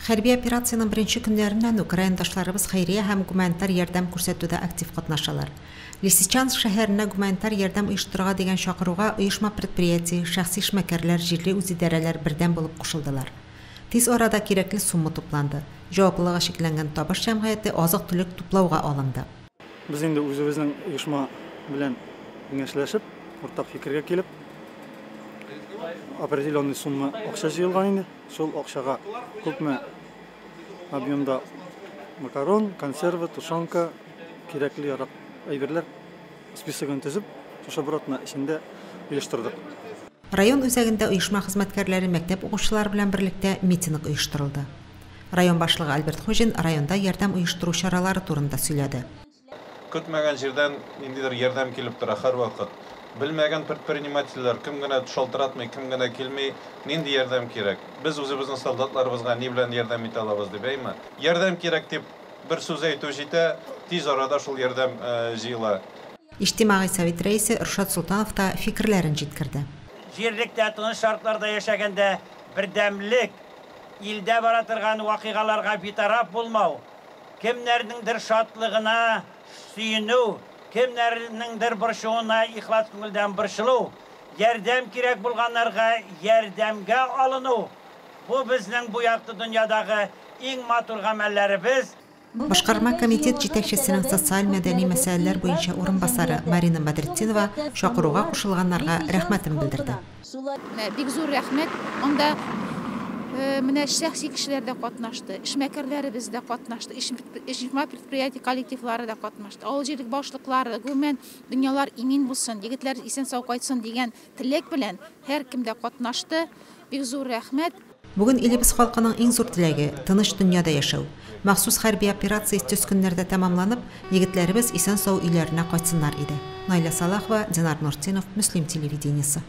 Хәрби операциянең беренче көннәреннән үк райондашларыбыз хәйрия һәм гуманитар ярдәм күрсәтүдә актив катнашалар. Лисичанск шәһәренә гуманитар ярдәм оештырырга дигән чакыруга оешма-предприятие, шәхси эшмәкәрләр, җирле үзидарәләр бердәм булып кушылдылар. Тиз арада кирәкле сумма тупланды. Җаваплылыгы чикләнгән Табыш җәмгыяте азык-төлек туплауга алынды. Без инде үзебезнең оешма белән киңәшләшеп, уртак фикергә килеп, определенный сумма акча җыелган инде. Шул акчага күпме объемда макарон, консервы, тушенка, кирәкле ярак әйберләр списогын төзеп, шушы бер атна эчендә оештырдык. Район үзәгендә оешма хезмәткәрләре мәктәп укучылары белән берлектә митинг оештырылды. Район башлыгы Альберт Хуҗин районда ярдәм оештыру чаралары турында сөйләде. Көтмәгән җирдән ниндидер ярдәм килеп тора һәрвакыт. Белмәгән предпринимательләр, кем генә шалтыратмый, кем генә килми, нинди ярдәм кирәк? Без үзебезнең солдатларыбызга ни белән ярдәм итә алабыз дип, әйме? Ярдәм кирәк дип бер сүз әйтү җитә, тиз арада шул ярдәм җыела. Иҗтимагый совет рәисе Рушат Солтанов та фикерләрен җиткерде. Җирлектә тыныч шартларда яшәгәндә бердәмлек, илдә бара торган вакыйгаларга битараф булмау, кемнәрнеңдер шатлыгына сөенү, кемнәрнеңдер борчуына ихлас күңелдән борчылу, ярдәм кирәк булганнарга ярдәмгә алыну, бу безнең бу якты дөньядагы иң матур гамәлләребез. Башкарма комитет җитәкчесенең социаль-мәдәни мәсьәләләр буенча урынбасары Марина Бәдретдинова чакыруга кушылганнарга рәхмәтен белдерде. Бик зур рәхмәт. Анда менә шәхси кешеләр дә катнашты, эшмәкәрләребез дә катнашты, оешма предприятие коллективлары да катнашты, авыл җирлек башлыклары, гомумән, дөньялар имин булсын, егетләр исән-сау кайтсын дигән теләк белән һәркем дә катнашты. Бик зур рәхмәт. Бүген илебез халкының иң зур теләге, тыныч дөньяда яшәү. Махсус хәрби операция төз көннәрдә тәмамланып, егетләребез исән-сау өйләренә кайтсыннар иде. Наилә Салахова, Динар Нуртдинов, Мөслим телевидениесе.